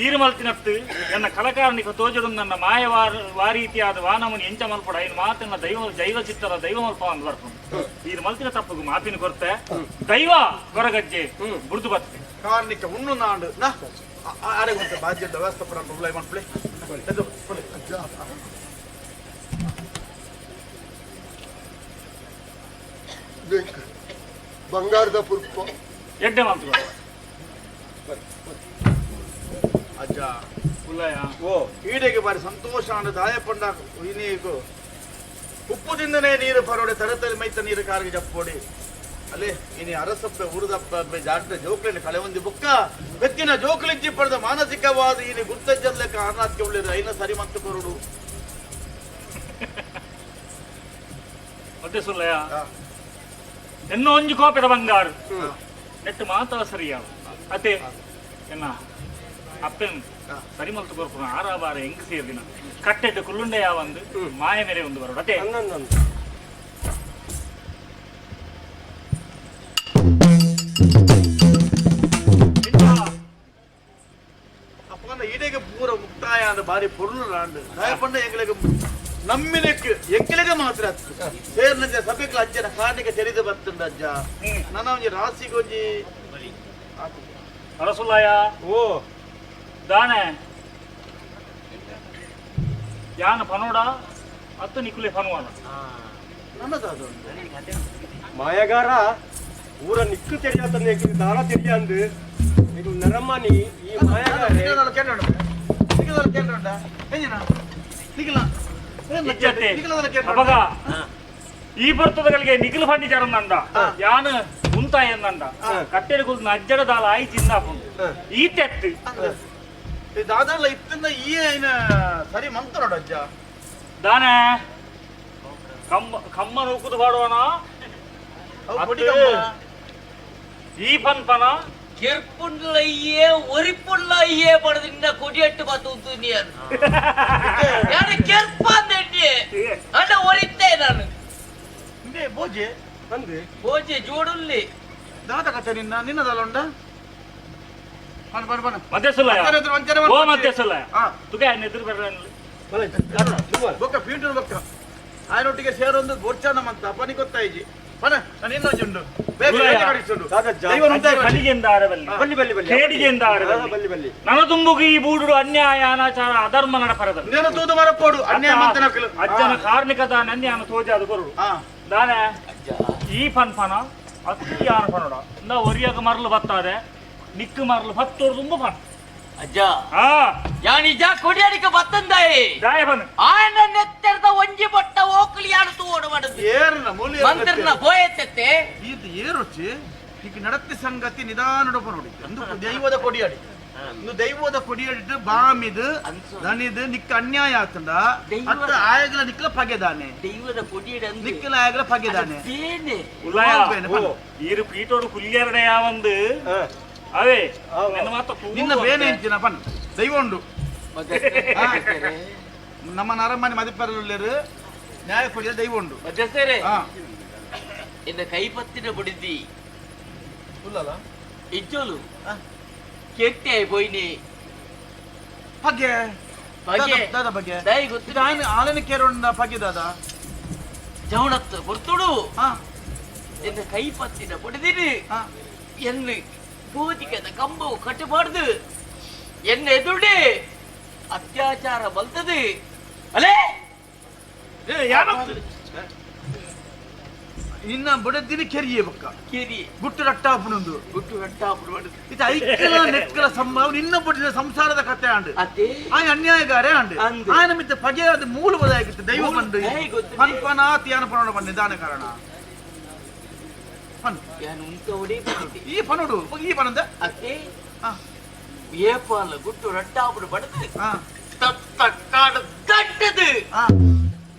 ಈರು ಮಲ್ತಿನತ್ತು ಎನ್ನ ಕಲಕಾರನಿಕ ತೋಜಡು ನನ್ನ ಮಾಯವಾರ ವಾರೀತಿಯಾದ ವಾನಮುನಿ ಎಂಚ ಮಲ್ಪಡ ಐನು ಮಾತನ್ನ ದೈವ ದೈವ ಚಿತ್ತರ ದೈವ ಮಲ್ಪ ಅಂದ್ ಬರ್ಕೊಂಡು ಈರು ಮಲ್ತಿನ ತಪ್ಪುಗು ಮಾಪಿನ ಕೊರತೆ ದೈವ ಕೊರಗಜ್ಜೆ ಬುರ್ದು ಬತ್ತೆ ಕಾರ್ಣಿಕ ಉಣ್ಣು ನಾಡು ನಾ ಆರೆ ಗೊತ್ತ ಬಾಜ್ಯದ ವ್ಯವಸ್ಥೆ ಪಡ ಉಳ್ಳಾಯಿ ಮಾಡ್ಪ್ಲೆ ಎದ್ದು ಕೊಲೆ. ಬೇಕು ಬಂಗಾರದ ಪುರ್ಪ ಎಡ್ಡೆ ಮಂತ್ರು ಅಜ್ಜ ಉಲ್ಲಯ ಓ ಈಡೆಗೆ ಬಾರಿ ಸಂತೋಷ ಅಂಡ ದಾಯ ಪಂಡ ಇನೀಗು ಉಪ್ಪುದಿಂದನೇ ನೀರು ಪರೋಡೆ ತರತರಿ ಮೈತ ನೀರು ಕಾರಿಗೆ ಜಪ್ಪೋಡಿ ಅಲ್ಲೇ ಇನಿ ಅರಸಪ್ಪೆ ಉರುದಪ್ಪ ಜಾಟ್ರೆ ಜೋಕ್ಲಿನ ಕಳೆ ಒಂದು ಬುಕ್ಕ ಬೆತ್ತಿನ ಜೋಕ್ಲಿಜ್ಜಿ ಪಡೆದ ಮಾನಸಿಕವಾದ ಇನಿ ಗುರ್ತಜ್ಜಲ್ಲೆಕ್ಕ ಅರ್ನಾತ್ಕೆ ಉಳ್ಳಿರು ಐನ ಸರಿ ಮತ್ತು ಕೊರಡು. ಮತ್ತೆ ಸುಲ್ಲಯ್ಯ ಎನ್ನೋ ಒಂಜಿ ಕೋಪದ ಬಂಗಾರು ನೆಟ್ಟು ಮಾತಾ ಸರಿಯಾವ ಅತೆ ಎನ್ನ ಅಪ್ಪನ್ ಸರಿ ಮಲ್ತು ಕೊರ್ಪುನ ಆರಾಬಾರ ಹೆಂಗ್ ಸೇರ್ದಿನ ಕಟ್ಟೆಡ್ಡು ಕುಲ್ಲುಂಡೆ ಯಾವಂದು ಮಾಯ ಮೇರೆ ಒಂದು ಬರೋಡು ಅತೆ. ಹನ್ನೊಂದೊಂದು ಅಪ್ಪನ ಈಡೆಗೆ ಪೂರ ಮುಕ್ತಾಯ ಅಂದ ಬಾರಿ ಪೊರುಳು ರಾಂಡು ದಾಯಪಂಡ ಎಂಗಳಿಗೆ ನಮ್ಮಿನಕ್ಕೆ ಎಂಕಲಿಗೆ ಮಾತ್ರ ಸೇರ್ನಂಜ ಸಭೆಗಳ ಅಜ್ಜನ ಕಾರಣಿಗೆ ತೆರೆದು ಬರ್ತುಂಡ ಅಜ್ಜ. ನನ್ನ ಒಂಜಿ ರಾಸಿಗೊಂಜಿ ಅರಸುಲ್ಲಯ್ಯ ಓ ದಾನೆ ಯಾನ ಪನೋಡ ಅತ್ತು ನಿಕುಲೆ ಪನುವನ ನನ್ನದಾದ ಮಾಯಗಾರ ಊರ ನಿಕ್ಕು ತೆರಿಯಾತಂದು ಎಂಕ್ ದಾಲ ತೆರಿಯಾಂದು ಎಂಕ್ ನರಮಾನಿ ಈ ಮಾಯಗಾರ. ಇಜ್ಜತೆ ಅಪಗ ಈ ಬರ್ತದಗಳಿಗೆ ನಿಖಿಲ್ ಫಂಡಿಚಾರಂದಂಡ ಯಾನು ಉಂತಾಯಂದಂಡ ಕಟ್ಟೆಡ್ ಕುಲ್ದು ಅಜ್ಜಡ ದಾಲ ಆಯಿ ಚಿಂದ ಈ ತೆತ್ತು ದಾದಲ್ಲ ಇತ್ತಿಂದ ಈ ಏನ ಸರಿ ಮಂತ ನೋಡು ಅಜ್ಜ. ದಾನೆ ಕಮ್ಮ ಕಮ್ಮ ನೂಕುದು ಪಾಡುವನ ಅವು ಕೊಡಿ ಕಮ್ಮ. ಈ ಪನ್ಪನ ಕೆರ್ಪುಂಡ್ಲಯ್ಯೇ ಒರಿಪುಂಡ್ಲಯ್ಯೇ ಪಡೆದಿಂದ ಕೊಡಿಯಟ್ಟು ಬತ್ತು ನೀನು ಯಾರು ಕೆರ್ಪ ಅಂದೆ ಅಣ್ಣ ಒರಿತೆ ನಾನು. ಇಂದೇ ಬೋಜೆ ಅಂದು ಬೋಜೆ ಜೋಡುಲ್ಲಿ ದಾದ ಕಥೆ ನಿನ್ನ ನಿನ್ನದಲ್ಲ ಉಂಡ ಬನ್ ಬನ್ ಬನ್ ಮಧ್ಯಸುಲ್ಲಯ್ಯ ಅಂಚನೆ ಅಂಚನೆ ಓ ಮಧ್ಯಸುಲ್ಲಯ್ಯ ಹಾ. ತುಗ ಎದುರು ಬರಲ್ಲ. ಬೊಕ್ಕ ಪೀಂಟು ಬೊಕ್ಕ ಆಯನೊಟ್ಟಿಗೆ ಸೇರೊಂದು ಬೋರ್ಚಾನ ಮಂತ ಅಪ್ಪನಿ ಗೊತ್ತಾಯಿಜಿ ಬನ ನಾನು ಇನ್ನೊಂದುಂಡು ಬೇಗ ಬೇಗ ಕಡಿಸುಂಡು. ದಾದಜ್ಜ. ದೈವನ ಉಂಟಾಗಿ ಕಲಿಗೆಂದ ಆರವಲ್ಲಿ ಬಲ್ಲಿ ಬಲ್ಲಿ ಬಲ್ಲಿ ಕೇಡಿಗೆಂದ ಆರವಲ್ಲಿ ಬಲ್ಲಿ ಬಲ್ಲಿ ನನ ತುಂಬುಗು ಈ ಬೂಡುಡು ಅನ್ಯಾಯ ಅನಾಚಾರ ಅಧರ್ಮ ನಡಪರದಲ್ಲಿ ನೇನು ತೂದು ಮರಪೋಡು ಅನ್ಯಾಯ ಮಂತನಕಲು ಅಜ್ಜನ ಕಾರ್ಣಿಕದ ನನ್ಯಾನ ತೋಜಾದು ಕೊರುಡು ಹಾ ದಾನೆ ಈ ಪನ್ಪನ ಅತ್ತಿ ಯಾನ ಪನೋಡ ಇಂದ ಒರಿಯಾಗ ಮರಲು ಬತ್ತಾರೆ ನಿಕ್ಕು ಮರಲು ಬತ್ತೋರು ತುಂಬ ಪನ್ ಅಜ್ಜ ಹಾ ಯಾನಿಜ ಕೊಡಿಯಡಿಕ ಬತ್ತಂದಾಯಿ ದಾಯ ಪನ್ ಆಯನ ನೆತ್ತೆರ್ದ ಒಂಜಿ ಬೊಟ್ಟ ಓಕಲಿ ಯಾನು ತೂವಡು ಮಾಡುದು ಏರ್ನ ಮೂಲಿ ಮಂತ್ರನ ಪೋಯೆತ್ತೆ ಇದು ಏರುಚಿ ಈಗ ನಡತಿ ಸಂಗತಿ ನಿಧಾನ ನೋಡಿ ಅಂದು ದೈವದ ಕೊಡಿಯಾಡಿ ಇಂದು ದೈವದ ಕೊಡಿಯಾಡಿಟ್ಟು ಬಾಮಿದು ದಣಿದು ನಿಕ್ಕ ಅನ್ಯಾಯ ಆತಂಡ ಅತ್ತ ಆಯಗಲ ನಿಕ್ಕಲ ಪಗೆದಾನೆ ದೈವದ ಕೊಡಿಯಡಿ ಅಂದು ನಿಕ್ಕಲ ಆಯಗಲ ಪಗೆದಾನೆ ಬೇನೆ ಉಲ್ಲಾಯ ಬೇನೆ, ಪನ್. ಈರು ಪೀಟೋಡು ಕುಲ್ಯರಡೆ ಯಾವಂದು ಅವೇ ನನ್ನ ಮಾತ ನಿನ್ನ ಬೇನೆ ಎಂಚಿನ ಪನ್ ದೈವ ಉಂಡು. ನಮ್ಮ ನರಮನೆ ಮದಿಪರಲುಳ್ಳರು ನ್ಯಾಯ ಕೊಡಿಯ ದೈವ ಉಂಡು. ಮಧ್ಯಸ್ಥರೇ ಹಾ ಎನ್ನ ಕೈಪತ್ತಿನ ಬುಡಿದಿ ಉಲ್ಲಲ ಇಜ್ಜೋಲು ಕೆಟ್ಟೆ ಪೋಯಿನಿ ಪಗೆ ಪಗೆ. ದಾದ ಪಗೆ ದಯ ಗೊತ್ತು ಇದು ಆನೆ ಆಲನ ಕೇರೋಂಡ ಪಗೆ ದಾದ ಜವಣತ್ತು ಬರ್ತುಡು ಹಾ ಎನ್ನ ಕೈಪತ್ತಿನ ಬುಡಿದಿನಿ ಹಾ ಎನ್ನು ಗೋಧಿಕದ ಕಂಬವು ಕಟ್ಟಬಾರ್ದು ಎನ್ನ ಎದುರುಡೆ ಅತ್ಯಾಚಾರ ಬಲ್ತದೆ ಅಲೇ. ನಿನ್ನ ಬಡದಿನ ಕೆರಿಯೇ ಬಕ್ಕ ಕೆರಿ ಗುಟ್ಟು ರಟ್ಟಾಪುಣಂದು ಗುಟ್ಟು ರಟ್ಟಾಪುಣ ಇದು ಐಕ್ಯಲ ನೆಕ್ಕಲ ಸಂಭವ ನಿನ್ನ ಬಡಿದ ಸಂಸಾರದ ಕತೆ ಆಂಡು ಅದೇ ಆಯ ಅನ್ಯಾಯಗಾರೇ ಆಂಡು ಅಂದು. ಆಯನ ಮಿತ್ತ ಪಗೆಯಾದ ಮೂಲ ಬದಾಗಿತ್ತು ದೈವ ಬಂದು ಏಯ್ ಗೊತ್ತಿದೆ. ಪನ್ಪನ ತಿಯಾನ ಪನೋಡ ಬಂದ ನಿಧಾನ ಕಾರಣ ಪನ್ ಯಾನು ಉಂತ ಒಡೆ ಬಂದಿದೆ ಈ ಪನೋಡು ಈ ಪನಂದ ಅದೇ ಆ. ಏಪಾಲ ಗುಟ್ಟು ರಟ್ಟಾಪುಣ ಬಡದು ಆ ತತ್ತ ಕಾಡು ದಟ್ಟದು ಆ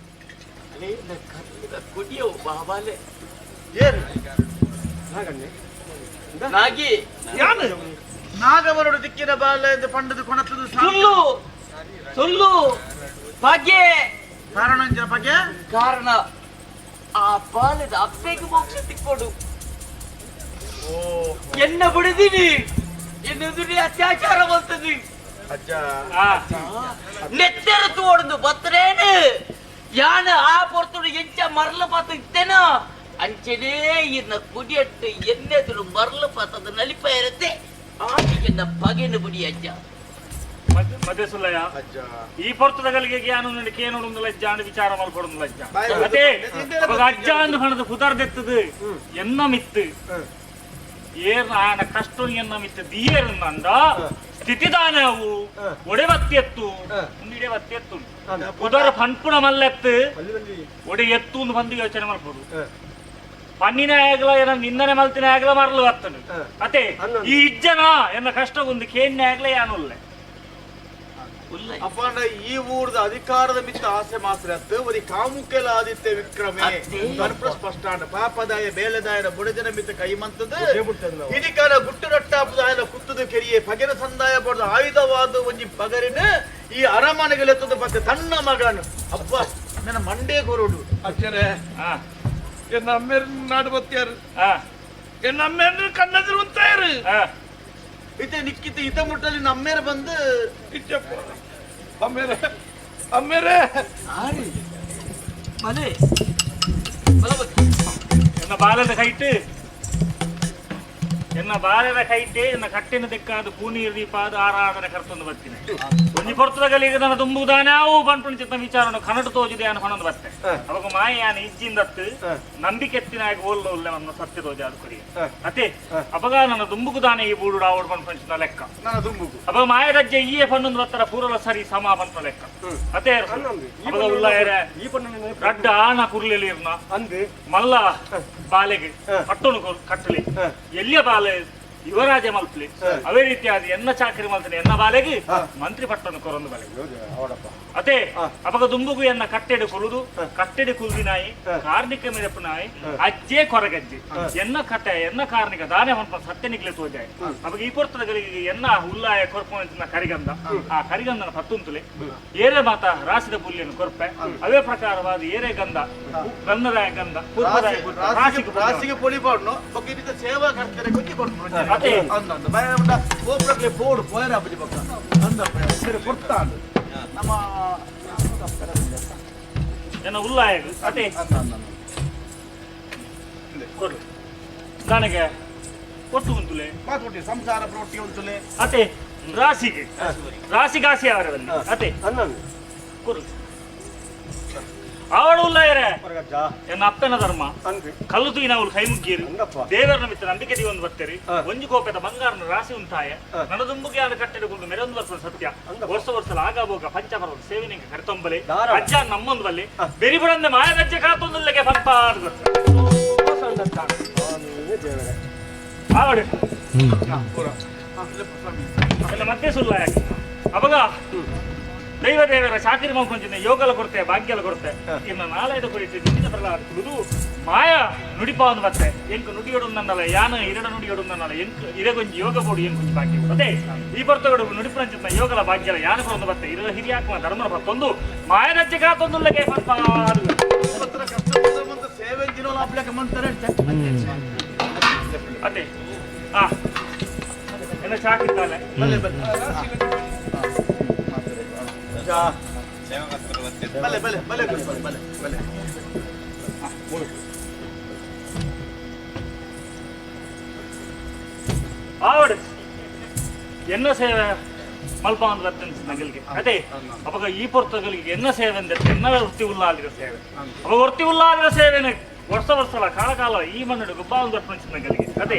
ಅಲೇ ಕಲ್ಲಿದ ಕುಡಿಯೋ ಬಾಬಾಲೆ ಏರು ನಾಗಣ್ಣೆ ನಾಗಿ ಯಾನು ನಾಗವರೋಡು ದಿಕ್ಕಿನ ಬಾಲ ಎಂದು ಪಂಡದು ಕೊಣತದು ಸುಳ್ಳು ಸುಳ್ಳು ಬಗೆ ಕಾರಣ ಇಂಚಿನ ಪಗೆ ಕಾರಣ ಆ ಬಾಲದ ಅಪ್ಪೆಗೆ ಮೋಕ್ಷ ತಿಕ್ಕೊಡು ಎನ್ನ ಬಿಡದಿನಿ ಎನ್ನೆದುರಿ ಅತ್ಯಾಚಾರ ಬರ್ತದೆ ಅಜ್ಜ ನೆತ್ತೆರ ತೋಡ್ದು ಬತ್ತರೇನು ಯಾನ ಆ ಪೊರ್ತುಡು ಎಂಚ ಮರಲ ಪಾತ ಇತ್ತೇನ ಅಂಚೆನೇ ಇನ್ನ ಕುಡಿಯಟ್ಟು ಎನ್ನೆದುರು ಮರಲ ಪಾತದ ನಲಿಪ ಇರುತ್ತೆ ಆಟಿಗೆನ್ನ ಬಗೆನ ಬಿಡಿ ಅಜ್ಜ ಮಧ್ಯೆ ಸುಲ್ಲಯ್ಯ ಅಜ್ಜ ಈ ಪೊರ್ತುದಗಲಿಗೆ ಜ್ಞಾನ ಕೇನೋಡು ಲಜ್ಜ ಅಂಡ್ ವಿಚಾರ ಮಲ್ಕೊಡೊಂದು ಲಜ್ಜ ಬಾಯ್ ಅದೇ ಹಿಂದೆ ಅವಾಗ ಅಜ್ಜ ಅಂದು ಹಣದ ಪುದರ್ದೆತ್ತದು ಎನ್ನ ಮಿತ್ತು ಏರ್ ಆನ ಕಷ್ಟ ಎನ್ನ ಮಿತ್ತು ದಿಯೇರ್ ಅಂದ ಸ್ಥಿತಿದಾನ ಅವು ಒಡೆ ಬತ್ತಿ ಎತ್ತು ಒಂದಿಡೆ ಬತ್ತಿ ಎತ್ತು ಪುದರ್ ಪನ್ಪುಣ ಮಲ್ಲೆತ್ತು ಅಲ್ಲಿ ಬಂದು ಒಡೆ ಎತ್ತು ಒಂದು ಬಂದು ಯೋಚನೆ ಮಲ್ಪೊಡು ಪನ್ನಿನ ಆಗಲ ಏನ ನಿಂದನೆ ಮಲ್ತಿನ ಆಗಲ ಮರಲು ಬತ್ತನು ಅತೆ ಈ ಇಜ್ಜನ ಎನ್ನ ಕಷ್ಟ ಒಂದು ಕೇನ್ನೆ ಆಗಲ ಯಾನುಲ್ಲೆ ಉಲ್ಲ ಅಪ್ಪಣ್ಣ ಈ ಊರದ ಅಧಿಕಾರದ ಮಿತ್ತ ಆಸೆ ಮಾತ್ರ ಅತ್ತು ಒರಿ ಕಾಮುಕೆಲ ಆದಿತ್ಯ ವಿಕ್ರಮೆ ಅತ್ತೆ. ಅನುಪ್ರ ಸ್ಪಷ್ಟ ಅಂಡ ಪಾಪದಾಯ ಬೇಲೆದಾಯನ ಬುಡಜನ ಮಿತ್ತ ಕೈಮಂತದ ಬಿಡ್ತದೆ ನಾವು. ಹಿಡಿಕಾರ ಗುಟ್ಟು ರಟ್ಟಾಪದಾಯನ ಕುತ್ತದ ಕೆರಿಯೆ ಪಗೆನ ಸಂದಾಯ ಬಡದ ಆಯುಧವಾದ ಒಂಜಿ ಪಗರಿನ ಈ ಅರಮನೆಗೆಲೆತ್ತದ ಮತ್ತೆ ತನ್ನ ಮಗನು ಅಬ್ಬ ನನ್ನ ಮಂಡೇ ಕೊರಡು ಅಚ್ಚರೇ ಆ ಎನ್ನ ಅಮ್ಮೇರ್ ನಾಡು ಬತ್ತಿಯಾರು ಆ ಎನ್ನ ಅಮ್ಮೇರ್ ಕಣ್ಣೆದುರು ಉಂತಾಯರು ಆ ಇತ್ತೆ ನಿಕ್ಕಿತ ಇತ ಮುಟ್ಟಲ್ಲಿ ನಮ್ಮೇರ ಬಂದು ಇಚ್ಚಪ್ಪ ಅಮ್ಮೇರೆ ಅಮ್ಮೇರೆ ಆರಿ ಮನೆ ಬಲ ಬಲ. ಎನ್ನ ಬಾಲದ ಕೈಟ್ ಎನ್ನ ಬಾಲದ ಕೈಟೆ ಎನ್ನ ಕಟ್ಟಿನ ದಿಕ್ಕಾದ ಕೂನೀರ್ ದೀಪಾದ ಆರಾಧನೆ ಕರ್ತೊಂದು ಬರ್ತೀನಿ ಒಂಜಿ ಪೊರ್ತುದಗಲಿ ಈಗ ನನ್ನ ತುಂಬುದಾನಾವು ಪನ್ಪುಣ ಚಿತ್ತ ವಿಚಾರಣ ಕನ್ನಡ ತೋಜಿದೆ ಅನ್ನ ಹೊಣಂದು ಬರ್ತೆ ಅವಾಗ ಮಾಯಾನ ಇಜ್ಜಿಂದತ್ತು ನಂಬಿಕೆತ್ತಿನಾಗ ಓಲ್ಲ ಉಲ್ಲ ನನ್ನ ಸತ್ಯ ತೋಜ ಅದು ಕೊಡಿ ಅತೆ ಅಪಗ ನನ್ನ ದುಂಬುಗುದಾನೆ ಈ ಬೂಡು ಆವಡ್ ಪನ್ಪುಣ ಲೆಕ್ಕ ನನ್ನ ದುಂಬುಗು ಅಪ ಮಾಯರಜ್ಜೆ ಈಯೆ ಪನ್ನೊಂದು ಬತ್ತರ ಪೂರಲ ಸರಿ ಸಮ ಪನ್ಪ ಲೆಕ್ಕ ಅತೆ ಅಪಗ ಉಲ್ಲ ಏರೆ ಈ ಪಣ್ಣು ರಡ್ಡ ಆನ ಕುರ್ಲೆಲಿ ಇರ್ನ ಅಂದು ಮಲ್ಲ ಬಾಲೆಗೆ ಪಟ್ಟಣು ಕಟ್ಟಲಿ ಎಲ್ಲಿಯ ಬಾಲೆ ಯುವರಾಜ ಮಲ್ಪಲಿ ಅವೇ ರೀತಿಯಾದ ಎನ್ನ ಚಾಕರಿ ಮಲ್ತನೆ ಎನ್ನ ಬಾಲೆಗೆ ಮಂತ್ರಿ ಪಟ್ಟಣ ಕೊರೊಂದು ಬಾಲೆಗೆ ಅವಡಪ್ಪ ಅದೇ ಅಪಗ ದುಂಬುಗು ಎನ್ನ ಕಟ್ಟೆಡೆ ಕೊಲುದು ಕಟ್ಟೆಡೆ ಕುಲ್ದಿನಾಯಿ ಕಾರ್ನಿಕ ಮಿರಪು ನಾಯಿ ಅಜ್ಜೆ ಕೊರಗಜ್ಜೆ ಎನ್ನ ಕತೆ ಎನ್ನ ಕಾರ್ನಿಕ ದಾನೆ ಹೊಂಪ ಸತ್ಯನಿಗ್ಲೆ ತೋಜಾಯಿ ಅವಾಗ ಈ ಪೊರ್ತದಗಳಿಗೆ ಎನ್ನ ಉಲ್ಲಾಯ ಕೊರ್ಪುನ ಕರಿಗಂಧ ಆ ಕರಿಗಂಧನ ಪತ್ತುಂತುಲೆ ಏರೆ ಮಾತ ರಾಸಿದ ಪುಲ್ಯನ್ನು ಕೊರ್ಪೆ ಅವೇ ಪ್ರಕಾರವಾದ ಏರೆ ಗಂಧ ಗಂಧದಾಯ ಗಂಧ ಪೂರ್ವದಾಯ ಪೂರ್ವ, ರಾಸಿಗೆ ಪುಣ್ಯ. ರಾಸಿಗೆ ಪೊಲಿ ಪಾಡ್ನು ಬೊಕ್ಕ ಇದಕ್ಕೆ ಸೇವಾ ಕರ್ತಾರೆ ಕೊಚ್ಚಿ ಕೊಡ್ತು ಅದೇ. ಅಂದ ಅಂದ ಭಯ ಉಂಡ ಗೋಪುರಕ್ಕೆ ಪೋಡು ಪೋಯರ ಅಬ್ಬಿ ಬೊಕ್ಕ ಅಂದ ಸರಿ ಕೊಡ್ತಾಂಡು ನಮ್ಮ ಎನ್ನ ಉಲ್ಲಾಯ ಅದೇ ಅಂದ ಅಂದ ಅಂದ. ಕೊಡು ನನಗೆ ಕೊಟ್ಟು ಉಂಟುಲೆ ಮಾತುಟಿ ಸಂಸಾರ ಪ್ರೋಟಿ ಉಂಟುಲೆ ಅತೆ ರಾಸಿಗೆ ರಾಸಿಗಾಸಿ ಅವರದಲ್ಲಿ ಅತೆ ಅನ್ನಂದು ಕೊಡು ಅವಳು ಉಲ್ಲಾಯರೆ ಹೊರಗಜ್ಜ ಎನ್ನ ಅಪ್ಪನ ಧರ್ಮ ಅಂದು ಕಲ್ಲು ತೂಗಿ ನಾವು ಕೈ ಮುಗ್ಗೀರು ಹಂಗಪ್ಪ. ದೇವರ ಮಿತ್ರ ನಂಬಿಕೆ ಒಂದು ಬರ್ತೀರಿ ಹಾ. ಒಂಜಿ ಕೋಪದ ಬಂಗಾರನ ರಾಶಿ ಉಂಟಾಯ ಹಾ. ನನದುಂಬುಗೆ ಆದ ಕಟ್ಟಡ ಗುಂಡು ಮೆರೊಂದು ವರ್ಷ ಸತ್ಯ ಹಂಗಪ್ಪ. ವರ್ಷ ವರ್ಷ ಆಗಾಬೋಗ ಪಂಚಪರ್ವದ ಸೇವೆನಿಂಗ ಕರೆತೊಂಬಲೆ ಧಾರಾಳ. ಅಜ್ಜ ನಮ್ಮೊಂದು ಬಲ್ಲೆ ಬೆರಿ ಬುಡಂದೆ ಮಾಯದಜ್ಜೆ ಕಾತೊಂದುಲ್ಲಗೆ ಪಂಪ ದೇವರೇ ಆವಡು ಎಲ್ಲ ಮತ್ತೆ ಸುಲ್ಲ ಯಾಕೆ ಅವಾಗ ದೈವ ದೇವರ ಚಾಕರಿ ಮಾಡ್ಕೊಂಚಿನ ಯೋಗಲ ಕೊರತೆ ಭಾಗ್ಯಲ ಕೊರತೆ ಇನ್ನು ನಾಲೈದು ಕುರಿತು ನಿನ್ನ ಪ್ರಹ್ಲಾದ ಕುಡಿದು ಮಾಯ ನುಡಿಪ ಒಂದು ಮತ್ತೆ ಎಂಕ್ ನುಡಿಯೊಡು ನನ್ನಲ್ಲ ಯಾನ ಇರಡ ನುಡಿಯೊಡು ನನ್ನಲ್ಲ ಎಂಕ್ ಇರಗೊಂಜಿ ಯೋಗ ಬೋಡು ಎಂಕೊಂಜಿ ಭಾಗ್ಯ ಅದೇ ಈ ಬರ್ತಗಡು ನುಡಿಪುರಂಚಿನ ಯೋಗಲ ಭಾಗ್ಯಲ ಯಾನ ಕೊರೊಂದು ಬತ್ತೆ ಇರ ಹಿರಿಯಾತ್ಮ ಧರ್ಮರ ಪತ್ತೊಂದು ಮಾಯದಜ್ಜೆ ಕಾತೊಂದುಲ್ಲಗೆ ಪಂಪ ಪತ್ರ ಕಷ್ಟ ಸೇವೆ ಜಿನೋಲ ಅಪ್ಲಕ ಮಂತಾರೆ ಅದೇ ಆ ಎಲ್ಲ ಚಾಕಿದ್ದಾನೆ ಬಲ್ಲೆ ಬಲ್ಲೆ ಬಲ್ಲೆ ಬಲ್ಲೆ ಬಲ್ಲೆ ಗುರು, ಬಲ್ಲೆ ಬಲ್ಲೆ ಆವಡು ಎನ್ನ ಸೇವೆ ಮಲ್ಪ ಒಂದು ಬರ್ತೇನೆ ನಗಲಿಗೆ ಅದೇ ಅವಾಗ ಈ ಪೊರ್ತಗಳಿಗೆ ಎನ್ನ ಸೇವೆ ಅಂದ್ರೆ ಎನ್ನ ವೃತ್ತಿ ಉಲ್ಲಾದಿರ ಸೇವೆ ಅವಾಗ ವೃತ್ತಿ ಉಲ್ಲಾದಿರ ಸೇವೆನ ವರ್ಷ ವರ್ಷಲ ಕಾಲ ಕಾಲ ಈ ಮಣ್ಣು ಗುಬ್ಬಾವಂದು ಅರ್ಪಣಿಸಿದ ಗಲಿಗೆ ಅದೇ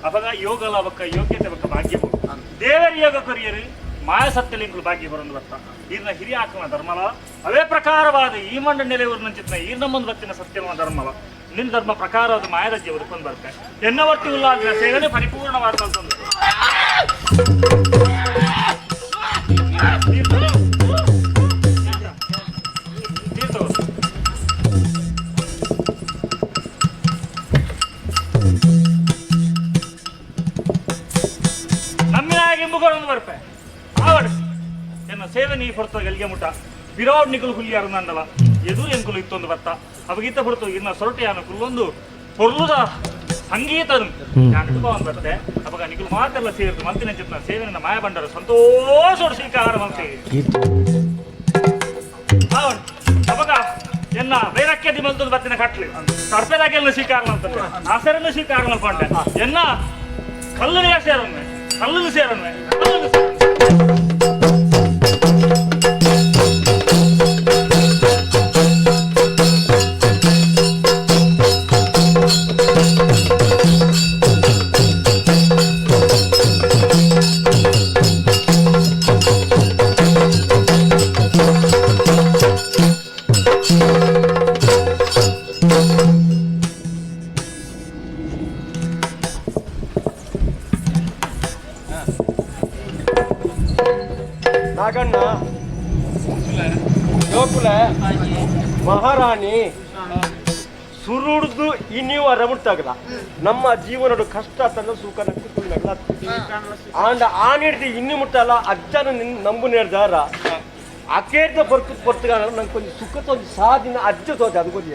ಅವಾಗ ಯೋಗಲ ಬಕ್ಕ ಯೋಗ್ಯತೆ ಬಕ್ಕ ಭಾಗ್ಯ ದೇವರ ಯೋಗ ಕೊರಿಯರು ಮಾಯ ಸತ್ಯಲಿಂಗುలు ಭಾಗ್ಯ ಬರೊಂದು ಬರ್ತ ಈರ್ನ ಹಿರಿಯ ಆಕನ ಧರ್ಮಲ ಅವೇ ಪ್ರಕಾರವಾದ ಈ ಮಣ್ಣ ನೆಲೆಯೂರು ನಂಚಿತ್ನ ಈರ್ನ ಮುಂದೆ ಬತ್ತಿನ ಸತ್ಯಮ ಧರ್ಮಲ ನಿನ್ನ ಧರ್ಮ ಪ್ರಕಾರವಾದ ಮಾಯದ ಜೀವನಕ್ಕೊಂದು ಬರ್ತೆ ಎನ್ನವರ್ತಿ ಉಲ್ಲಾದಿನ ಸೇವನೆ ಪರಿಪೂರ್ಣವಾದ ಅಂತಂದು. ತೀರ್ಥ. ತೀರ್ಥ. ನಮ್ಮಿನಾಗ ಇಂಬುಕೊಂಡು ಬರ್ಪೆ ಆವಡ್ ಎನ್ನ ಸೇವೆ ನೀ ಹೊರತು ಗಲ್ಗೆ ಮುಟ ಬಿರೋಡ್ ನಿಕುಲು ಹುಲ್ಲಿಯಾರು ನಂಡಲ ಎದು ಎಂಕುಲು ಇತ್ತೊಂದು ಬತ್ತ ಅವಗೀತ ಹೊರತು ಇನ್ನ ಸೊರಟೆಯಾನ ಕುಲ್ಲೊಂದು ಪೊರ್ಲುದ ಸಂಗೀತ ನಾನು ಒಂದು ಬರ್ತೆ ಅವಾಗ ನಿಕುಲು ಮಾತೆಲ್ಲ ಸೇರಿದು ಮಂತಿನ ಚಿತ್ನ ಸೇವೆನ ಮಾಯ ಬಂಡರು ಸಂತೋಷ ಸ್ವೀಕಾರ ಮಂತಿ ಆವಡ್ ಅವಾಗ ಎನ್ನ ವೈರಾಕ್ಯದಿ ಮಲ್ತೊಂದು ಬತ್ತಿನ ಕಟ್ಲಿ ಸರ್ಪೆದಾಗೆಲ್ಲ ಸ್ವೀಕಾರ ಮಾಡ್ತಾರೆ ಆಸರನ್ನು ಸ್ವೀಕಾರ ಮಾಡ್ಕೊಂಡೆ ಎನ್ನ ಕಲ್ಲುನ ಸೇರನ್ನೆ ಕಲ್ಲುನು ಸೇರನ್ನೆ ಕಲ್ಲುನು ಸೇರನ್ನೆ. ನಾಗಣ್ಣ, ಗೋಕುಲ ಮಹಾರಾಣಿ ಸುರುಡ್ದು ಇನ್ನಿವ ರಮುಟ್ಟಾಗಲ ನಮ್ಮ ಜೀವನದ ಕಷ್ಟ ತನ್ನ ಸುಖ ನಕ್ಕು ಆಂಡ ಆನಿಡ್ದು ಇನ್ನು ಮುಟ್ಟಲ್ಲ ಅಜ್ಜನ ನಿನ್ ನಂಬು ನೇರ್ದಾರ ಅಕೇರ್ದ ಬರ್ಕು ಪೊರ್ತುಗಾನ ನಂಗೆ ಕೊಂಚ ಸುಖ ತೊಂದು ಸಾದಿನ ಅಜ್ಜ ತೋಜ ಅದು ಕೊಂಚ.